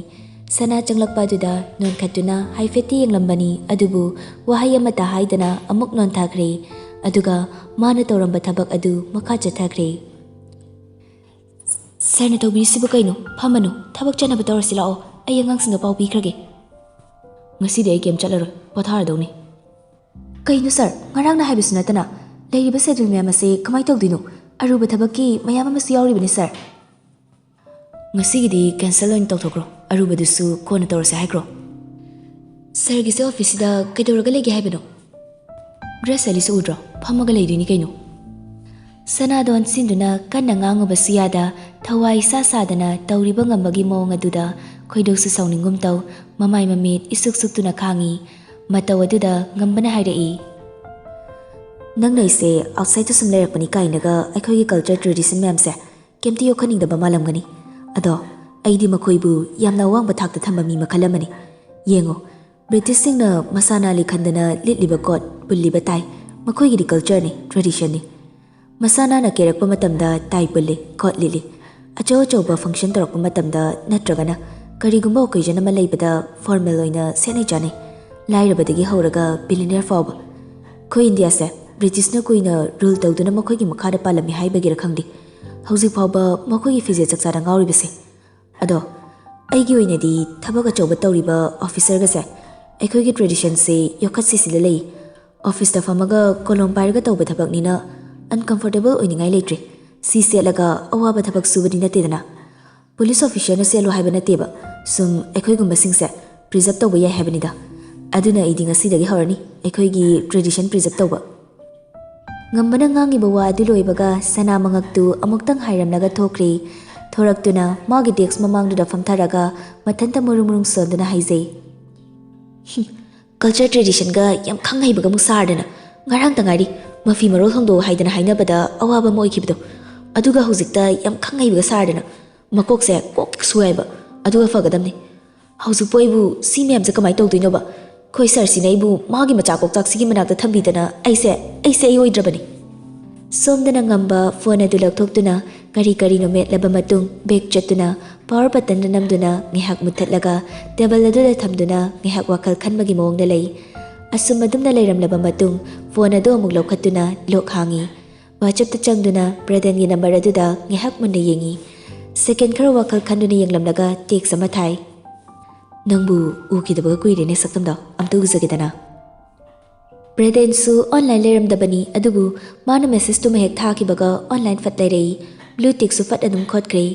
ꯁꯅꯥ ꯆꯪꯂꯛꯄ ꯑꯗꯨꯗ ꯅꯣꯟꯈꯠꯇꯨꯅ ꯍꯥꯏꯐꯦꯠꯇꯤ ꯌꯦꯡꯂꯝꯕꯅꯤ, ꯑꯗꯨꯕꯨ ꯋꯥꯍꯩ ꯑꯃꯠꯇ ꯍꯥꯏꯗꯅ ꯑꯃꯨꯛ ꯅꯣꯟꯊꯈ꯭ꯔꯦ꯫ ꯑꯗꯨꯒ ꯃꯥꯅ ꯇꯧꯔꯝꯕ ꯊꯕꯛ ꯑꯗꯨ ꯃꯈꯥ ꯆꯠꯊꯈ꯭ꯔꯦ꯫ "ꯁꯔꯅ ꯇꯧꯕꯤꯔꯤꯁꯤꯕꯨ ꯀꯩꯅꯣ? ꯐꯝꯃꯅꯨ, ꯊꯕꯛ ꯆꯠꯅꯕ ꯇꯧꯔꯁꯤ ꯂꯥꯛꯑꯣ, ꯑꯩ ꯑꯉꯥꯡꯁꯤꯡꯗ ꯄꯥꯎ ꯄꯤꯈ꯭ꯔꯒꯦ꯫" "ꯉꯁꯤꯗꯤ ꯑꯩ ꯀꯩꯝ ꯆꯠꯂꯔꯣꯏ, ꯄꯣꯊꯥꯔꯗꯧꯅꯤ꯫" "ꯀꯩꯅꯣ ꯁꯔ, ꯉꯔꯥꯡꯅ ꯍꯥꯏꯕꯁꯨ ꯅꯠꯇꯅ ꯂꯩꯔꯤꯕ schedule ꯃꯌꯥꯝ ꯑꯁꯦ ꯀꯃꯥꯏ ꯇꯧꯗꯣꯏꯅꯣ? ꯑꯔꯨꯕ ꯊꯕꯛꯀꯤ ꯃꯌꯥꯝ ꯑꯃꯁꯨ ꯌꯥꯎꯔꯤꯕꯅꯤ ꯁꯔ꯫" "ꯉꯁꯤꯒꯤꯗꯤ cancel ꯑꯣꯏꯅ ꯇꯧꯊꯣꯛꯈ꯭ꯔꯣ, ꯑꯔꯨꯕꯗꯨꯁꯨ ꯀꯣꯟꯅ ꯇꯧꯔꯁꯦ ꯍꯥꯏꯈ꯭ꯔꯣ꯫" "ꯁꯔꯒꯤꯁꯦ officeꯁꯤꯗ ꯀꯩꯗꯧꯔꯒ ꯂꯩꯒꯦ ꯍꯥꯏꯕꯅꯣ? Dress ꯁꯦꯠꯂꯤꯁꯦ ꯎꯗ꯭ꯔꯣ? ꯐꯝꯃꯒ ꯂꯩꯗꯣꯏꯅꯤ ꯀꯩꯅꯣ꯫" ꯁꯅꯥꯗꯣ ꯑꯣꯟꯁꯤꯟꯗꯨꯅ ꯀꯟꯅ ꯉꯥꯡꯉꯨꯕꯁꯨ ꯌꯥꯗ, ꯊꯋꯥꯏ ꯏꯁꯥ ꯁꯥꯗꯅ ꯇꯧꯔꯤꯕ ꯉꯝꯕꯒꯤ ꯃꯑꯣꯡ ꯑꯗꯨꯗ ꯈꯣꯏꯗꯧꯁꯨ ꯁꯥꯎꯅꯤꯡꯒꯨꯝ ꯇꯧ, ꯃꯃꯥꯏ ꯃꯃꯤꯠ ꯏꯁꯨꯛ ꯁꯨꯛꯇꯨꯅ ꯈꯥꯡꯉꯤ꯫ ꯃꯇꯧ ꯑꯗꯨꯗ ꯉꯝꯕꯅ ꯍꯥꯏꯔꯛꯏ, "ꯅꯪꯅ ꯑꯩꯁꯦ outsideꯇ ꯁꯨꯝ ꯂꯩꯔꯛꯄꯅꯤ ꯀꯥꯏꯅꯒ ꯑꯩꯈꯣꯏꯒꯤ culture tradition ꯃꯌꯥꯝꯁꯦ ꯀꯩꯝꯇ ꯌꯣꯛꯍꯟꯅꯤꯡꯗꯕ ꯃꯥꯜꯂꯝꯒꯅꯤ꯫ ꯑꯗꯣ ꯑꯩꯗꯤ ꯃꯈꯣꯏꯕꯨ ꯌꯥꯝꯅ ꯑꯋꯥꯡꯕ ꯊꯥꯛꯇ ꯊꯝꯕ ꯃꯤ ꯃꯈꯜ ꯑꯃꯅꯤ꯫ ꯌꯦꯡꯉꯨ, Britishꯁꯤꯡꯅ ꯃꯁꯥ ꯅꯥꯜꯂꯤ ꯈꯟꯗꯅ ꯂꯤꯠꯂꯤꯕ coat, ꯄꯨꯜꯂꯤꯕ tie, ꯃꯈꯣꯏꯒꯤꯗꯤ cultureꯅꯤ, traditionꯅꯤ꯫ ꯃꯁꯥ ꯅꯥꯟꯅ ꯀꯦꯔꯛꯄ ꯃꯇꯝꯗ tie ꯄꯨꯜꯂꯤ, coat ꯂꯤꯠꯂꯤ꯫ ꯑꯆꯧ ꯑꯆꯧꯕ function ꯇꯧꯔꯛꯄ ꯃꯇꯝꯗ ꯅꯠꯇ꯭ꯔꯒꯅ ꯀꯔꯤꯒꯨꯝꯕ occasion ꯑꯃ ꯂꯩꯕꯗ formal ꯑꯣꯏꯅ ꯁꯦꯠꯅꯩ ꯆꯥꯅꯩ, ꯂꯥꯏꯔꯕꯗꯒꯤ ꯍꯧꯔꯒ billionaire ꯐꯥꯎꯕ꯫ ꯑꯩꯈꯣꯏ ꯏꯟꯗꯤꯌꯥꯁꯦ ꯕ꯭ꯔꯤꯇꯤꯁꯅ ꯀꯨꯏꯅ rule ꯇꯧꯗꯨꯅ ꯃꯈꯣꯏꯒꯤ ꯃꯈꯥꯗ ꯄꯥꯜꯂꯝꯃꯤ ꯍꯥꯏꯕꯒꯤꯔ ꯈꯪꯗꯦ, ꯍꯧꯖꯤꯛ ꯐꯥꯎꯕ ꯃꯈꯣꯏꯒꯤ ꯐꯤꯖꯦꯠ ꯆꯥꯛꯆꯥꯗ ꯉꯥꯎꯔꯤꯕꯁꯦ꯫ ꯑꯗꯣ ꯑꯩꯒꯤ ꯑꯣꯏꯅꯗꯤ ꯊꯕꯛ ꯑꯆꯧꯕ ꯇꯧꯔꯤꯕ officerꯒꯁꯦ ꯑꯩꯈꯣꯏꯒꯤ traditionꯁꯦ ꯌꯣꯛꯈꯠꯁꯤ ꯁꯤꯗ ꯂꯩ꯫ Officeꯇ ꯐꯝꯃꯒ ꯀꯣꯂꯣꯝ ꯄꯥꯏꯔꯒ ꯇꯧꯕ ꯊꯕꯛꯅꯤꯅ uncomfortable ꯑꯣꯏꯅꯤꯡꯉꯥꯏ ꯂꯩꯇ꯭ꯔꯦ꯫ ꯁꯤ ꯁꯦꯠꯂꯒ ꯑꯋꯥꯕ ꯊꯕꯛ ꯁꯨꯕꯗꯤ ꯅꯠꯇꯦꯗꯅ꯫ Police officerꯅ ꯁꯦꯠꯂꯨ ꯍꯥꯏꯕ ꯅꯠꯇꯦꯕ, ꯁꯨꯝ ꯑꯩꯈꯣꯏꯒꯨꯝꯕꯁꯤꯡꯁꯦ preserve ꯇꯧꯕ ꯌꯥꯏ ꯍꯥꯏꯕꯅꯤꯗ꯫ ꯑꯗꯨꯅ ꯑꯩꯗꯤ ꯉꯁꯤꯗꯒꯤ ꯍꯧꯔꯅꯤ ꯑꯩꯈꯣꯏꯒꯤ tradition preserve ꯇꯧꯕ꯫ ꯉꯝꯕꯅ ꯉꯥꯡꯉꯤꯕ ꯋꯥ ꯑꯗꯨ ꯂꯣꯏꯕꯒ ꯁꯅꯥ ꯃꯉꯛꯇꯨ ꯑꯃꯨꯛꯇꯪ ꯍꯥꯏꯔꯝꯂꯒ ꯊꯣꯛꯈ꯭ꯔꯦ꯫ ꯊꯣꯔꯛꯇꯨꯅ ꯃꯥꯒꯤ desk ꯃꯃꯥꯡꯗꯨꯗ ꯐꯝꯊꯔꯒ ꯃꯊꯟꯇ ꯃꯨꯔꯨꯝ ꯃꯨꯔꯨꯝ ꯁꯣꯟꯗꯨꯅ ꯍꯥꯏꯖꯩ, "ꯍꯨꯝ, culture traditionꯒ ꯌꯥꯝ ꯈꯪ ꯍꯩꯕꯒ ꯑꯃꯨꯛ ꯁꯥꯔꯗꯅ꯫ ꯉꯔꯥꯡꯇ ꯉꯥꯏꯔꯤ ꯃꯐꯤ ꯃꯔꯣꯜ ꯍꯣꯡꯗꯣꯛꯎ ꯍꯥꯏꯗꯅ ꯍꯥꯏꯅꯕꯗ ꯑꯋꯥꯕ ꯑꯃ ꯑꯣꯏꯈꯤꯕꯗꯣ꯫ ꯑꯗꯨꯒ ꯍꯧꯖꯤꯛꯇ ꯌꯥꯝ ꯈꯪ ꯍꯩꯕꯒ ꯁꯥꯔꯗꯅ꯫ ꯃꯀꯣꯛꯁꯦ ꯀꯣꯛ ꯁꯨ ꯌꯥꯏꯕ, ꯑꯗꯨꯒ ꯐꯒꯗꯕꯅꯤ꯫ ꯍꯧꯖꯤꯛꯄꯨ ꯑꯩꯕꯨ ꯁꯤ ꯃꯌꯥꯝꯁꯦ ꯀꯃꯥꯏꯅ ꯇꯧꯗꯣꯏꯅꯣꯕ? ꯑꯩꯈꯣꯏ sirꯁꯤꯅ ꯑꯩꯕꯨ ꯃꯥꯒꯤ ꯃꯆꯥ ꯀꯣꯛꯆꯥꯛꯁꯤꯒꯤ ꯃꯅꯥꯛꯇ ꯊꯝꯕꯤꯗꯅ ꯑꯩꯁꯦ, ꯑꯩꯁꯦ ꯑꯩ ꯑꯣꯏꯗ꯭ꯔꯕꯅꯤ꯫" ꯁꯣꯝꯗꯅ ꯉꯝꯕ phone ꯑꯗꯨ ꯂꯧꯊꯣꯛꯇꯨꯅ ꯀꯔꯤ ꯀꯔꯤꯅꯣ ꯃꯦꯠꯂꯕ ꯃꯇꯨꯡ back ꯆꯠꯇꯨꯅ power buttonꯗ ꯅꯝꯗꯨꯅ ꯉꯥꯏꯍꯥꯛ ꯃꯨꯠꯊꯠꯂꯒ table ꯑꯗꯨꯗ ꯊꯝꯗꯨꯅ ꯉꯥꯏꯍꯥꯛ ꯋꯥꯈꯜ ꯈꯟꯕꯒꯤ ꯃꯑꯣꯡꯗ ꯂꯩ꯫ ꯑꯁꯨꯝ ꯑꯗꯨꯝꯅ ꯂꯩꯔꯝꯂꯕ ꯃꯇꯨꯡ phone ꯑꯗꯨ ꯑꯃꯨꯛ ꯂꯧꯈꯠꯇꯨꯅ lock ꯍꯥꯡꯉꯤ꯫ WhatsAppꯇ ꯆꯪꯗꯨꯅ ꯕ꯭ꯔꯦꯗꯟꯒꯤ number ꯑꯗꯨꯗ ꯉꯥꯏꯍꯥꯛ ꯃꯨꯟꯅ ꯌꯦꯡꯉꯤ꯫ Second ꯈꯔ ꯋꯥꯈꯜ ꯈꯟꯗꯨꯅ ꯌꯦꯡꯂꯝꯂꯒ text ꯑꯃ ꯊꯥꯏ꯫ "ꯅꯪꯕꯨ ꯎꯈꯤꯗꯕꯒ ꯀꯨꯏꯔꯦꯅꯦ ꯁꯛꯇꯝꯗꯣ, ꯑꯝꯇ ꯎꯖꯒꯦꯗꯅ꯫" ꯕ꯭ꯔꯦꯗꯦꯟꯁꯨ online ꯂꯩꯔꯝꯗꯕꯅꯤ, ꯑꯗꯨꯕꯨ ꯃꯥꯅ messageꯇꯨꯃ ꯍꯦꯛ ꯊꯥꯈꯤꯕꯒ online ꯐꯠ ꯂꯩꯔꯛꯏ꯫ Blue tickꯁꯨ ꯐꯠ ꯑꯗꯨꯝ ꯈꯣꯠꯈ꯭ꯔꯦ꯫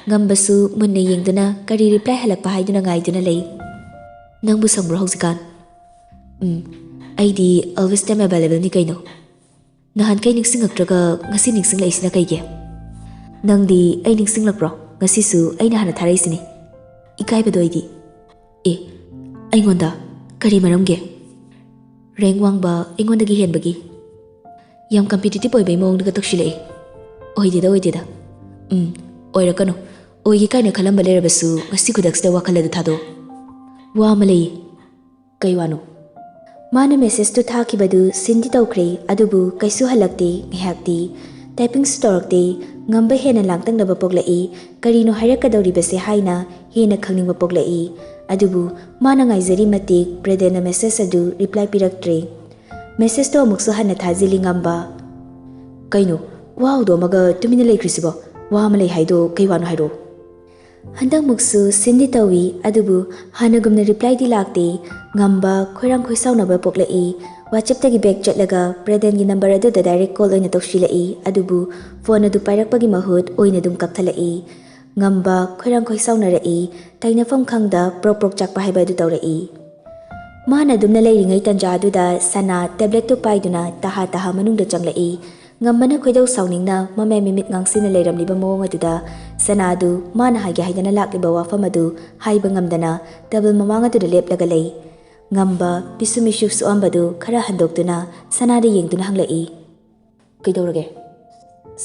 ꯉꯝꯕꯁꯨ ꯃꯨꯟꯅ ꯌꯦꯡꯗꯨꯅ ꯀꯔꯤ reply ꯍꯜꯂꯛꯄ ꯍꯥꯏꯗꯨꯅ ꯉꯥꯏꯗꯨꯅ ꯂꯩ꯫ "ꯅꯪꯕꯨ ꯁꯪꯕ꯭ꯔꯣ ꯍꯧꯖꯤꯛꯀꯥꯟ?" "ꯎꯝ, ꯑꯩꯗꯤ always time availableꯅꯤ ꯀꯩꯅꯣ꯫ ꯅꯍꯥꯟꯈꯩ ꯅꯤꯡꯁꯤꯡꯉꯛꯇ꯭ꯔꯒ ꯉꯁꯤ ꯅꯤꯡꯁꯤꯡꯂꯛꯏꯁꯤꯅ ꯀꯩꯒꯤ?" "ꯅꯪꯗꯤ ꯑꯩ ꯅꯤꯡꯁꯤꯡꯂꯛꯄ꯭ꯔꯣ? ꯉꯁꯤꯁꯨ ꯑꯩꯅ ꯍꯥꯟꯅ ꯊꯥꯔꯛꯏꯁꯤꯅꯤ꯫ ꯏꯀꯥꯏꯕꯗꯣ ꯑꯩꯗꯤ꯫" "ꯑꯦ, ꯑꯩꯉꯣꯟꯗ? ꯀꯔꯤ ꯃꯔꯝꯒꯤ?" "Rank ꯋꯥꯡꯕ ꯑꯩꯉꯣꯟꯗꯒꯤ ꯍꯦꯟꯕꯒꯤ?" ꯌꯥꯝ competitive ꯑꯣꯏꯕꯩ ꯃꯑꯣꯡꯗꯒ ꯇꯧꯁꯤꯜꯂꯛꯑꯦ꯫ "ꯑꯣꯏꯗꯦꯗ, ꯑꯣꯏꯗꯦꯗ꯫" "ꯎꯝ, ꯑꯣꯏꯔꯛꯀꯅꯨ꯫ ꯑꯣꯏꯒꯦ ꯀꯥꯏꯅ ꯈꯜꯂꯝꯕ ꯂꯩꯔꯕꯁꯨ ꯉꯁꯤ ꯈꯨꯗꯛꯁꯤꯗ ꯋꯥꯈꯜ ꯑꯗꯨ ꯊꯥꯗꯣꯛꯑꯣ꯫" "ꯋꯥ ꯑꯃ ꯂꯩꯌꯦ꯫" "ꯀꯩ ꯋꯥꯅꯣ?" ꯃꯥꯅ messageꯇꯨ ꯊꯥꯈꯤꯕꯗꯨ seenꯗꯤ ꯇꯧꯈ꯭ꯔꯦ, ꯑꯗꯨꯕꯨ ꯀꯩꯁꯨ ꯍꯜꯂꯛꯇꯦ꯫ ꯉꯥꯏꯍꯥꯛꯇꯤ typingꯁꯨ ꯇꯧꯔꯛꯇꯦ꯫ ꯉꯝꯕ ꯍꯦꯟꯅ ꯂꯥꯡꯇꯛꯅꯕ ꯄꯣꯛꯂꯛꯏ꯫ ꯀꯔꯤꯅꯣ ꯍꯥꯏꯔꯛꯀꯗꯧꯔꯤꯕꯁꯦ ꯍꯥꯏꯅ ꯍꯦꯟꯅ ꯈꯪꯅꯤꯡꯕ ꯄꯣꯛꯂꯛꯏ꯫ ꯑꯗꯨꯕꯨ ꯃꯥꯅ ꯉꯥꯏꯖꯔꯤ ꯃꯇꯤꯛ ꯕ꯭ꯔꯦꯗꯦꯟꯅ ꯃꯦꯁꯦꯖ ꯑꯗꯨ ꯔꯤꯄ꯭ꯂꯥꯏ ꯄꯤꯔꯛꯇ꯭ꯔꯦ꯫ ꯃꯦꯁꯦꯖꯇꯣ ꯑꯃꯨꯛꯁꯨ ꯍꯟꯅ ꯊꯥꯖꯤꯜꯂꯤ ꯉꯝꯕ꯫ "ꯀꯩꯅꯣ, ꯋꯥ ꯍꯧꯗꯣꯛꯑꯝꯃꯒ ꯇꯨꯃꯤꯟꯅ ꯂꯩꯈ꯭ꯔꯤꯁꯤꯕꯣ? ꯋꯥ ꯑꯃ ꯂꯩ ꯍꯥꯏꯗꯣ ꯀꯩ ꯋꯥꯅꯣ ꯍꯥꯏꯔꯛꯑꯣ"꯫ ꯍꯟꯗꯛꯃꯨꯛꯁꯨ ꯁꯤꯟꯗꯤ ꯇꯧꯏ, ꯑꯗꯨꯕꯨ ꯍꯥꯟꯅꯒꯨꯝꯅ ꯔꯤꯄ꯭ꯂꯥꯏꯗꯤ ꯂꯥꯛꯇꯦ꯫ ꯉꯝꯕ ꯈꯣꯏꯔꯥꯡ ꯈꯣꯏꯁꯥꯎꯅꯕ ꯄꯣꯛꯂꯛꯏ꯫ ꯋꯥꯆꯦꯞꯇꯒꯤ ꯕꯦꯛ ꯆꯠꯂꯒ ꯕ꯭ꯔꯦꯗꯦꯟꯒꯤ ꯅꯝꯕꯔ ꯑꯗꯨꯗ ꯗꯥꯏꯔꯦꯛ ꯀꯣꯜ ꯑꯣꯏꯅ ꯇꯧꯁꯤꯜꯂꯛꯏ, ꯑꯗꯨꯕꯨ ꯐꯣꯟ ꯑꯗꯨ ꯄꯥꯏꯔꯛꯄꯒꯤ ꯃꯍꯨꯠ ꯑꯣꯏꯅ ꯑꯗꯨꯝ ꯀꯛꯊꯠꯂꯛꯏ꯫ ꯉꯝꯕ ꯈꯣꯏꯔꯥꯡ ꯈꯣꯏꯁꯥꯎꯅꯔꯛꯏ꯫ ꯇꯩꯅꯐꯝ ꯈꯪꯗ ꯄ꯭ꯔꯣꯛ ꯄ꯭ꯔꯣꯛ ꯆꯥꯛꯄ ꯍꯥꯏꯕ ꯑꯗꯨ ꯇꯧꯔꯛꯏ꯫ ꯃꯥꯅ ꯑꯗꯨꯝꯅ ꯂꯩꯔꯤꯉꯩ ꯇꯟꯖꯥ ꯑꯗꯨꯗ ꯁꯅꯥ ꯇꯦꯕ꯭ꯂꯦꯠꯇꯨ ꯄꯥꯏꯗꯨꯅ ꯇꯍꯥ ꯇꯍꯥ ꯃꯅꯨꯡꯗ ꯆꯪꯂꯛꯏ꯫ ꯉꯝꯕꯅ ꯈꯣꯏꯗꯧ ꯁꯥꯎꯅꯤꯡꯅ ꯃꯃꯩ ꯃꯤꯃꯤꯠ ꯉꯥꯡꯁꯤꯟꯅ ꯂꯩꯔꯝꯂꯤꯕ ꯃꯑꯣꯡ ꯑꯗꯨꯗ ꯁꯅꯥꯗꯨ ꯃꯥꯅ ꯍꯥꯏꯒꯦ ꯍꯥꯏꯗꯅ ꯂꯥꯛꯂꯤꯕ ꯋꯥꯐꯝ ꯑꯗꯨ ꯍꯥꯏꯕ ꯉꯝꯗꯅ ꯇꯦꯕꯜ ꯃꯃꯥꯡ ꯑꯗꯨꯗ ꯂꯦꯞꯂꯒ ꯂꯩ꯫ ꯉꯝꯕ ꯄꯤꯁꯨꯝ ꯃꯤꯁꯨꯛ ꯁꯣꯛꯑꯝꯕꯗꯨ ꯈꯔ ꯍꯟꯗꯣꯛꯇꯨꯅ ꯁꯅꯥꯗ ꯌꯦꯡꯗꯨꯅ ꯍꯪꯂꯛꯏ꯫ "ꯀꯩꯗꯧꯔꯒꯦ?"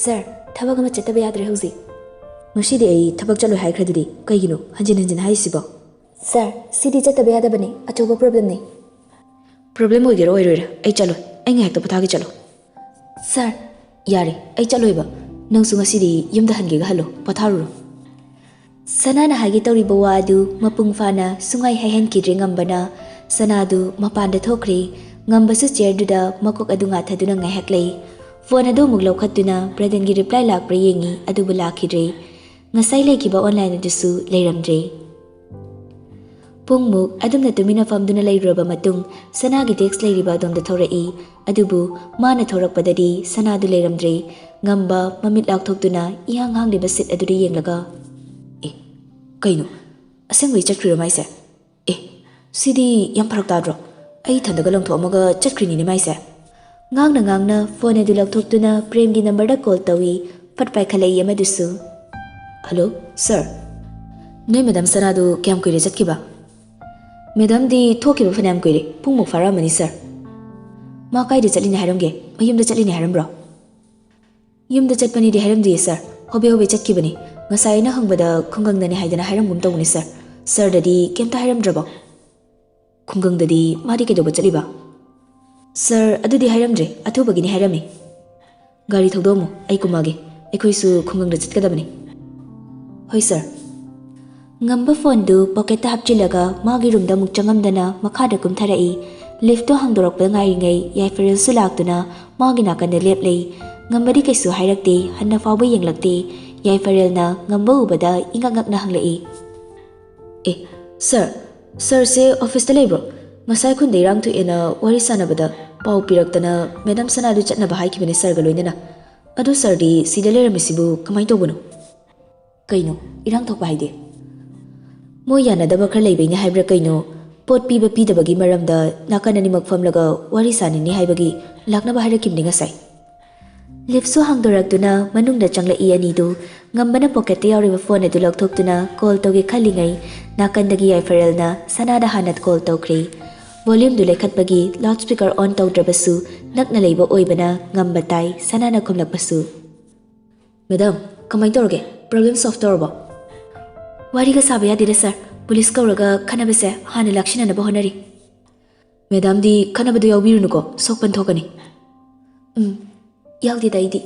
"ꯁꯥꯔ, ꯊꯕꯛ ꯑꯃ ꯆꯠꯇꯕ ꯌꯥꯗ꯭ꯔꯦ ꯍꯧꯖꯤꯛ"꯫ "ꯉꯁꯤꯗꯤ ꯑꯩ ꯊꯕꯛ ꯆꯠꯂꯣꯏ ꯍꯥꯏꯈ꯭ꯔꯗꯨꯗꯤ, ꯀꯩꯒꯤꯅꯣ ꯍꯟꯖꯤꯟ ꯍꯟꯖꯤꯟ ꯍꯥꯏꯔꯤꯁꯤꯕꯣ?" "ꯁꯥꯔ, ꯁꯤꯗꯤ ꯆꯠꯇꯕ ꯌꯥꯗꯕꯅꯤ, ꯑꯆꯧꯕ ꯄ꯭ꯔꯣꯕ꯭ꯂꯦꯝꯅꯤ"꯫ "ꯄ꯭ꯔꯣꯕ꯭ꯂꯦꯝ ꯑꯣꯏꯒꯦꯔꯥ ꯑꯣꯏꯔꯣꯏꯔꯥ, ꯑꯩ ꯆꯠꯂꯣꯏ, ꯑꯩ ꯉꯥꯏꯍꯥꯛꯇ ꯄꯣꯊꯥꯒꯦ, ꯆꯠꯂꯣ"꯫ "ꯁꯥꯔ"꯫ "ꯌꯥꯔꯦ, ꯑꯩ ꯆꯠꯂꯣꯏꯕ꯫ ꯅꯪꯁꯨ ꯉꯁꯤꯗꯤ ꯌꯨꯝꯗ ꯍꯟꯒꯦꯒ ꯍꯜꯂꯣ, ꯄꯣꯊꯥꯔꯨꯔꯣ"꯫ ꯁꯅꯥꯅ ꯍꯥꯏꯒꯦ ꯇꯧꯔꯤꯕ ꯋꯥ ꯑꯗꯨ ꯃꯄꯨꯡ ꯐꯥꯅ ꯁꯨꯡꯍꯥꯏ ꯍꯥꯏꯍꯟꯈꯤꯗ꯭ꯔꯦ ꯉꯝꯕꯅ꯫ ꯁꯅꯥꯗꯨ ꯃꯄꯥꯟꯗ ꯊꯣꯛꯈ꯭ꯔꯦ꯫ ꯉꯝꯕꯁꯨ ꯆꯤꯌꯔꯗꯨꯗ ꯃꯀꯣꯛ ꯑꯗꯨ ꯉꯥꯊꯗꯨꯅ ꯉꯥꯏꯍꯥꯛ ꯂꯩ꯫ ꯐꯣꯟ ꯑꯗꯨ ꯑꯃꯨꯛ ꯂꯧꯈꯠꯇꯨꯅ ꯕ꯭ꯔꯦꯗꯟꯒꯤ ꯔꯤꯄ꯭ꯂꯥꯏ ꯂꯥꯛꯄ꯭ꯔꯥ ꯌꯦꯡꯉꯤ, ꯑꯗꯨꯕꯨ ꯂꯥꯛꯈꯤꯗ꯭ꯔꯦ꯫ ꯉꯁꯥꯏ ꯂꯩꯈꯤꯕ ꯑꯣꯟꯂꯥꯏꯟ ꯑꯗꯨꯁꯨ ꯂꯩꯔꯝꯗ꯭ꯔꯦ꯫ ꯄꯨꯡꯃꯨꯛ ꯑꯗꯨꯝꯅ ꯇꯨꯃꯤꯟꯅ ꯐꯝꯗꯨꯅ ꯂꯩꯔꯨꯔꯕ ꯃꯇꯨꯡ, ꯁꯅꯥꯒꯤ ꯗꯦꯛꯁ ꯂꯩꯔꯤꯕ ꯑꯗꯣꯝꯗ ꯊꯧꯔꯛꯏ꯫ ꯑꯗꯨꯕꯨ ꯃꯥꯅ ꯊꯧꯔꯛꯄꯗꯗꯤ ꯁꯅꯥꯗꯨ ꯂꯩꯔꯝꯗ꯭ꯔꯦ꯫ ꯉꯝꯕ ꯃꯃꯤꯠ ꯂꯥꯎꯊꯣꯛꯇꯨꯅ ꯏꯍꯥꯡ ꯍꯥꯡꯂꯤꯕ ꯁꯤꯠ ꯑꯗꯨꯗ ꯌꯦꯡꯂꯒ, "ꯑꯦ, ꯀꯩꯅꯣ? ꯑꯁꯦꯡꯕꯩ ꯆꯠꯈ꯭ꯔꯤꯔꯣ ꯃꯥꯏꯁꯦ? ꯑꯦ, ꯁꯤꯗꯤ ꯌꯥꯝ ꯐꯔꯛ ꯇꯥꯗ꯭ꯔꯣ? ꯑꯩ ꯏꯊꯟꯗꯒ ꯂꯪꯊꯣꯛꯑꯝꯃꯒ ꯆꯠꯈ꯭ꯔꯤꯅꯤꯅꯦ ꯃꯥꯏꯁꯦ"꯫ ꯉꯥꯡꯅ ꯉꯥꯡꯅ ꯐꯣꯟ ꯑꯗꯨ ꯂꯧꯊꯣꯛꯇꯨꯅ ꯄ꯭ꯔꯦꯝꯒꯤ ꯅꯝꯕꯔꯗ ꯀꯣꯜ ꯇꯧꯏ꯫ ꯐꯠ ꯄꯥꯏꯈꯠꯂꯛꯏ ꯑꯃꯗꯨꯁꯨ꯫ "ꯍꯜꯂꯣ, ꯁꯥꯔ꯫ ꯅꯣꯏ ꯃꯦꯗꯥꯝ ꯁꯅꯥꯗꯨ ꯀꯌꯥꯝ ꯀꯨꯏꯔꯦ ꯆꯠꯈꯤꯕ?" "ꯃꯦꯗꯥꯝꯗꯤ ꯊꯣꯛꯈꯤꯕ ꯐꯅꯌꯥꯝ ꯀꯨꯏꯔꯦ, ꯄꯨꯡꯃꯨꯛ ꯐꯥꯔꯛꯑꯃꯅꯤ, ꯁꯥꯔ"꯫ "ꯃꯥ ꯀꯥꯏꯗ ꯆꯠꯂꯤꯅꯦ ꯍꯥꯏꯔꯝꯒꯦ? ꯃꯌꯨꯝꯗ ꯆꯠꯂꯤꯅꯦ ꯍꯥꯏꯔꯝꯕ꯭ꯔꯣ?" "ꯌꯨꯝꯗ ꯆꯠꯄꯅꯤꯗꯤ ꯍꯥꯏꯔꯝꯗꯤꯌꯦ, ꯁꯥꯔ꯫ ꯍꯣꯕꯦ ꯍꯣꯕꯦ ꯆꯠꯈꯤꯕꯅꯤ꯫ ꯉꯁꯥꯏ ꯑꯩꯅ ꯍꯪꯕꯗ ꯈꯨꯡꯒꯪꯗꯅꯤ ꯍꯥꯏꯗꯅ ꯍꯥꯏꯔꯝꯒꯨꯝ ꯇꯧꯕꯅꯤ, ꯁꯥꯔ꯫ ꯁꯥꯔꯗꯗꯤ ꯀꯩꯝꯇ ꯍꯥꯏꯔꯝꯗ꯭ꯔꯕꯣ?" "ꯈꯨꯡꯒꯪꯗꯗꯤ ꯃꯥꯗꯤ ꯀꯩꯗꯧꯕ ꯆꯠꯂꯤꯕ?" "ꯁꯥꯔ, ꯑꯗꯨꯗꯤ ꯍꯥꯏꯔꯝꯗ꯭ꯔꯦ, ꯑꯊꯨꯕꯒꯤꯅꯤ ꯍꯥꯏꯔꯝꯃꯤ"꯫ "ꯒꯥꯔꯤ ꯊꯧꯗꯣꯛꯑꯝꯃꯨ, ꯑꯩ ꯀꯨꯝꯃꯛꯑꯒꯦ꯫ ꯑꯩꯈꯣꯏꯁꯨ ꯈꯨꯡꯒꯪꯗ ꯆꯠꯀꯗꯕꯅꯤ"꯫ "ꯍꯣꯏ, ꯁꯥꯔ"꯫ ꯉꯝꯕ ꯐꯣꯟꯗꯨ ꯄꯣꯀꯦꯠꯇ ꯍꯥꯞꯆꯤꯜꯂꯒ ꯃꯥꯒꯤ ꯔꯨꯝꯗ ꯑꯃꯨꯛ ꯆꯪꯉꯝꯗꯅ ꯃꯈꯥꯗ ꯀꯨꯝꯊꯔꯛꯏ꯫ ꯂꯤꯐꯇꯣ ꯍꯥꯡꯗꯣꯔꯛꯄꯗ ꯉꯥꯏꯔꯤꯉꯩ ꯌꯥꯏꯐꯔꯦꯜꯁꯨ ꯂꯥꯛꯇꯨꯅ ꯃꯥꯒꯤ ꯅꯥꯀꯟꯗ ꯂꯦꯞꯂꯩ꯫ ꯉꯝꯕꯗꯤ ꯀꯩꯁꯨ ꯍꯥꯏꯔꯛꯇꯦ, ꯍꯟꯅ ꯐꯥꯎꯕ ꯌꯦꯡꯂꯛꯇꯦ꯫ ꯌꯥꯏꯐꯔꯦꯜꯅ ꯉꯝꯕ ꯎꯕꯗ ꯏꯉꯛ ꯉꯛꯅ ꯍꯪꯂꯛꯏ, "ꯑꯦ, ꯁꯥꯔ, ꯁꯥꯔꯁꯦ ꯑꯣꯐꯤꯁꯇ ꯂꯩꯕ꯭ꯔꯣ? ꯉꯁꯥꯏ ꯈꯨꯟꯗ ꯏꯔꯥꯡ ꯊꯣꯛꯑꯦꯅ ꯋꯥꯔꯤ ꯁꯥꯟꯅꯕꯗ ꯄꯥꯎ ꯄꯤꯔꯛꯇꯅ ꯃꯦꯗꯥꯝ ꯁꯅꯥꯗꯨ ꯆꯠꯅꯕ ꯍꯥꯏꯈꯤꯕꯅꯦ ꯁꯥꯔꯒ ꯂꯣꯏꯅꯅ꯫ ꯑꯗꯨ ꯁꯥꯔꯗꯤ ꯁꯤꯗ ꯂꯩꯔꯝꯃꯤꯁꯤꯕꯨ ꯀꯃꯥꯏꯅ ꯇꯧꯕꯅꯣ?" "ꯀꯩꯅꯣ ꯏꯔꯥꯡ ꯊꯣꯛꯄ ꯍꯥꯏꯗꯤ?" "ꯃꯣꯏ ꯌꯥꯅꯗꯕ ꯈꯔ ꯂꯩꯕꯩꯅꯦ ꯍꯥꯏꯕ꯭ꯔꯥ ꯀꯩꯅꯣ, ꯄꯣꯠ ꯄꯤꯕ ꯄꯤꯗꯕꯒꯤ ꯃꯔꯝꯗ ꯅꯥꯀꯟ ꯑꯅꯤꯃꯛ ꯐꯝꯂꯒ ꯋꯥꯔꯤ ꯁꯥꯅꯤꯡꯅꯤ ꯍꯥꯏꯕꯒꯤ ꯂꯥꯛꯅꯕ ꯍꯥꯏꯔꯛꯈꯤꯕꯅꯤ ꯉꯁꯥꯏ꯫" ꯂꯤꯐꯁꯨ ꯍꯥꯡꯗꯣꯔꯛꯇꯨꯅ ꯃꯅꯨꯡꯗ ꯆꯪꯂꯛꯏ ꯑꯅꯤꯗꯨ꯫ ꯉꯝꯕꯅ ꯄꯣꯀꯦꯠꯇ ꯌꯥꯎꯔꯤꯕ ꯐꯣꯟ ꯑꯗꯨ ꯂꯧꯊꯣꯛꯇꯨꯅ ꯀꯣꯜ ꯇꯧꯒꯦ ꯈꯜꯂꯤꯉꯩ, ꯅꯥꯀꯟꯗꯒꯤ ꯌꯥꯏꯐꯔꯦꯜꯅ ꯁꯅꯥꯗ ꯍꯥꯟꯅ ꯀꯣꯜ ꯇꯧꯈ꯭ꯔꯦ꯫ ꯚꯣꯂ꯭ꯌꯨꯝꯗꯨ ꯂꯩꯈꯠꯄꯒꯤ ꯂꯥꯎꯗ ꯁ꯭ꯄꯤꯀꯔ ꯑꯣꯟ ꯇꯧꯗ꯭ꯔꯕꯁꯨ ꯅꯛꯅ ꯂꯩꯕ ꯑꯣꯏꯕꯅ ꯉꯝꯕ ꯇꯥꯏ ꯁꯅꯥꯅ ꯈꯨꯝꯂꯛꯄꯁꯨ꯫ "ꯃꯦꯗꯥꯝ, ꯀꯃꯥꯏꯅ ꯇꯧꯔꯒꯦ? ꯄ꯭ꯔꯣꯕ꯭ꯂꯦꯝ ꯁꯣꯜꯚ ꯇꯧꯔꯕꯣ?" "ꯋꯥꯔꯤꯒ ꯁꯥꯕ ꯌꯥꯗꯦꯗ ꯁꯥꯔ, ꯄꯨꯂꯤꯁ ꯀꯧꯔꯒ ꯈꯠꯅꯕꯁꯦ ꯍꯥꯟꯅ ꯂꯥꯛꯁꯤꯟꯅꯅꯕ ꯍꯣꯠꯅꯔꯤ꯫" "ꯃꯦꯗꯥꯝꯗꯤ ꯈꯠꯅꯕꯗ ꯌꯥꯎꯕꯤꯔꯨꯅꯨꯀꯣ, ꯁꯣꯛꯄꯟ ꯊꯣꯛꯀꯅꯤ꯫" "ꯎꯝ, ꯌꯥꯎꯗꯦꯗ ꯑꯩꯗꯤ꯫"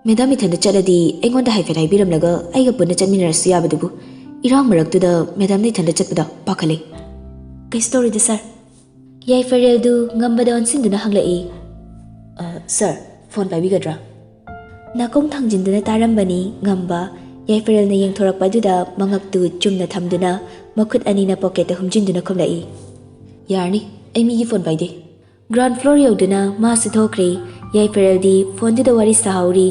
"ꯃꯦꯗꯥꯝ ꯏꯊꯟꯗ ꯆꯠꯂꯗꯤ ꯑꯩꯉꯣꯟꯗ ꯍꯥꯏꯐꯦꯠ ꯍꯥꯏꯕꯤꯔꯝꯂꯒ ꯑꯩꯒ ꯄꯨꯟꯅ ꯆꯠꯃꯤꯟꯅꯔꯁꯨ ꯌꯥꯕꯗꯨꯕꯨ, ꯏꯔꯥꯡ ꯃꯔꯛꯇꯨꯗ ꯃꯦꯗꯥꯝꯅ ꯏꯊꯟꯗ ꯆꯠꯄꯗ ꯄꯥꯈꯠꯂꯦ꯫" "ꯀꯩꯁꯨ ꯇꯧꯔꯣꯏꯗ ꯁꯥꯔ꯫" ꯌꯥꯏꯐꯔꯦꯜꯗꯨ ꯉꯝꯕꯗ ꯑꯣꯟꯁꯤꯟꯗꯨꯅ ꯍꯪꯂꯛꯏ, "ꯑ, ꯁꯥꯔ, ꯐꯣꯟ ꯄꯥꯏꯕꯤꯒꯗ꯭ꯔꯥ?" ꯅꯥꯀꯣꯡ ꯊꯥꯡꯖꯤꯟꯗꯨꯅ ꯇꯥꯔꯝꯕꯅꯤ ꯉꯝꯕ꯫ ꯌꯥꯏꯐꯔꯦꯜꯅ ꯌꯦꯡꯊꯣꯔꯛꯄ ꯑꯗꯨꯗ ꯃꯉꯛꯇꯨ ꯆꯨꯝꯅ ꯊꯝꯗꯨꯅ ꯃꯈꯨꯠ ꯑꯅꯤꯅ ꯄꯣꯀꯦꯠꯇ ꯍꯨꯝꯖꯤꯟꯗꯨꯅ ꯈꯨꯝꯂꯛꯏ, "ꯌꯥꯔꯅꯤ, ꯑꯩ ꯃꯤꯒꯤ ꯐꯣꯟ ꯄꯥꯏꯗꯦ꯫" ꯒ꯭ꯔꯥꯎꯟ ꯐ꯭ꯂꯣꯔ ꯌꯧꯗꯨꯅ ꯃꯥꯁꯨ ꯊꯣꯛꯈ꯭ꯔꯦ꯫ ꯌꯥꯏꯐꯔꯦꯜꯗꯤ ꯐꯣꯟꯗꯨꯗ ꯋꯥꯔꯤ ꯁꯥꯍꯧꯔꯤ꯫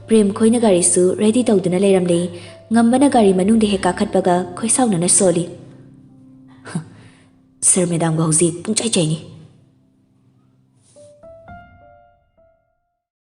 ꯄ꯭ꯔꯦꯝ ꯈꯣꯏꯅ ꯒꯥꯔꯤꯁꯨ ꯔꯦꯗꯤ ꯇꯧꯗꯨꯅ ꯂꯩꯔꯝꯂꯦ꯫ ꯉꯝꯕꯅ ꯒꯥꯔꯤ ꯃꯅꯨꯡꯗ ꯍꯦꯛ ꯀꯥꯈꯠꯄꯒ ꯈꯣꯏꯁꯥꯎꯅꯅ ꯁꯣꯜꯂꯤ, "ꯁꯥꯔ ꯃꯦꯗꯥꯝꯒ ꯍꯧꯖꯤꯛ ꯄꯨꯡꯆꯥꯏ ꯆꯥꯏꯅꯤ꯫